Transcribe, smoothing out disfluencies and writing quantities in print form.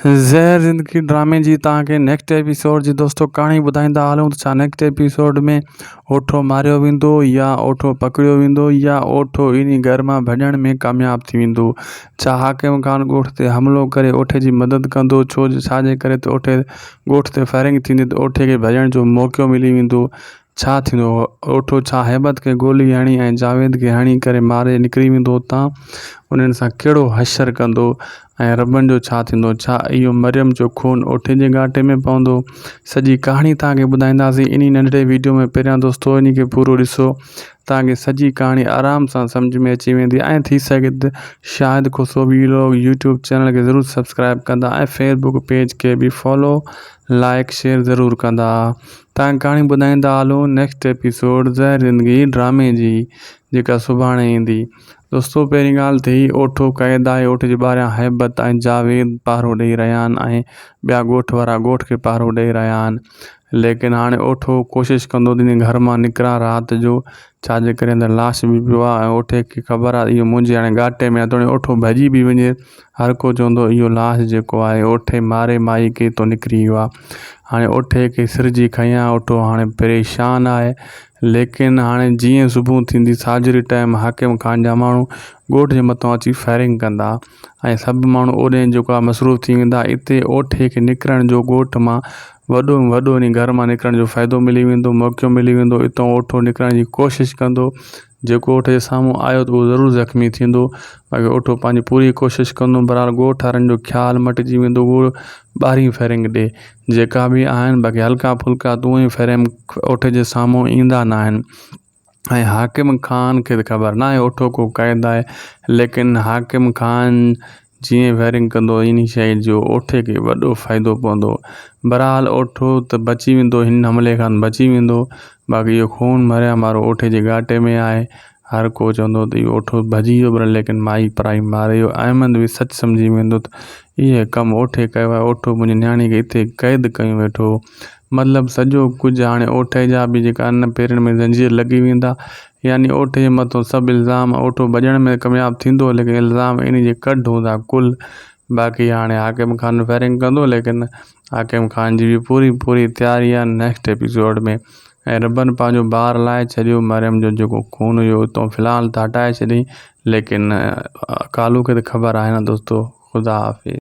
زهر زندگي ڊرامي جي توهان کي نيڪسٽ ايپيسوڊ جي دوستو ڪهاڻي ٻڌائيندا هلون ته ڇا نيڪسٽ ايپيسوڊ ۾ اوٺو ماريو ويندو يا اوٺو پڪڙيو ويندو يا اوٺو انهي گهر مان ڀڄڻ ۾ ڪامياب ٿي ويندو ڇا حاڪم خان ڳوٺ تي حملو ڪري اوٺي جي مدد ڪندو ڇو جو ڇا جي ڪري ته اوٺي ڳوٺ تي فائرنگ ٿيندي ته اوٺي کي ڀڄڻ جو موقعو ملي ويندو ڇا ٿيندو؟ اوٺو ڇا هيبت کي گولي هڻي ۽ جاويد کي هڻي ڪري ماري نڪري ويندو اتان؟ انهن سان ڪهڙو حشر ڪندو ۽ ربن جو ڇا ٿيندو؟ ڇا اهو مريم جو خون اوٺي جي ڳاٽي ۾ پوندو؟ سڄي ڪهاڻي توهان کي ٻڌائينداسين انهي ننڍڙي ويڊيو ۾ پهريان دوستو انهي کي پورو ڏسو توهان کي سڄي ڪهاڻي آرام سان سمجهه ۾ اچي ويندي ۽ ٿي سگهي ته Shahid Khusro vlog YouTube channel کي ضرور سبسڪرائب ڪندا ۽ فيسبوڪ پيج کي به فالو لائڪ شيئر ضرور ڪندا. تان ڪهاڻي ٻڌائيندا هلو نيڪسٽ ايپيسوڊ زهر زندگي ڊرامي جي جيڪا سڀاڻي ايندي دوستو پهرين ڳالهه ته هي اوٺو قيد آهي اوٺ جي ٻاهريان هيبت ۽ جاويد پهرو ڏئي رهيا آهن ۽ ٻيا ڳوٺ وارا ڳوٺ کي پهرو ڏئي رهيا آهن ليڪن هاڻي اوٺو ڪوشش ڪندو ته گهر مان نڪران رات جو ڇا جي ڪري اندر لاش به پيو آهي ۽ اوٺي کي خبر آهي اهو منهنجي هاڻي ڳاٽي ۾ آهي توڻي اوٺو ڀڄي به وڃي هر ڪو چوندو اهو لاش جيڪو آهي اوٺي ماري مائي کي اتو نڪري ويو آهي هاڻي اوٺي کي سر جي کنيا اوٺو هاڻي پريشان آهي ليڪن هاڻي جيئن صبح ٿيندي ساجهري ٽائيم حاڪم خان جا ماڻهو ڳوٺ جي مٿان اچي فائرنگ ڪندا ۽ سڀ ماڻهو اوڏي جيڪو آهي مصروف ٿي ويندا اتي اوٺي کي نڪرڻ جو ڳوٺ مان وڏو ۾ وڏو انهي گهر مان نڪرڻ جو فائدو ملي ويندو موقعو ملي ويندو اتان اوٺو نڪرڻ جي ڪوشش ڪندو جيڪو اوٺ جي سامهون آيو ته اهو ضرور زخمي ٿيندو باقي اوٺو پنهنجي پوري ڪوشش ڪندو بهرحال ڳوٺ وارن جو خيال مٽجي ويندو اهو ٻاهرين فائرنگ ڏي جيڪا به آهن باقي هلڪا ڦلڪا ته اونئن ئي فائرنگ اوٺ جي سامهون ايندا نه آهن ۽ حاڪم خان کي ته خبر ناهي اوٺو ڪو قيد آهي ليڪن حاڪم خان جيئن فائرنگ ڪندو انهي شيء جو اوٺي کي وڏو فائدو پوندو بهرحال اوٺو ته بچي ويندو هن حملي کان بچي ويندو باقي اهو خون مريم وارو اوٺي جي ڳاٽي ۾ آهي هر ڪو چوندو ته اهو اوٺو ڀڄي ويو پر ليڪن مائي پرائي ماري ويو احمد به سچ سمجهي ويندو ته اهي ڪم اوٺي ڪيو آهي اوٺو منهنجي نياڻي کي اتي قيد ڪيون ويٺو هو مطلب سڄو ڪجهه هاڻي اوٺي جا به جيڪا ان پيرن ۾ زنجير لڳي ويندا يعني اوٺي جي مٿو سڀ الزام اوٺو ڀڄڻ ۾ ڪامياب ٿيندو ليڪن الزام انهي جي ڪڍ هوندا ڪل باقي هاڻي حاڪم خان فائرنگ ڪندو ليڪن حاڪم خان جي به پوري پوري تياري آهي نيڪسٽ ايپيسوڊ ۾ ۽ ربن پنهنجو بار لاهي ڇڏيو مريم جو جيڪو خون هيو اتو في الحال ته هٽائي ڇڏي ليڪن ڪالو کي ته خبر آهي نه دوستو خدا حافظ.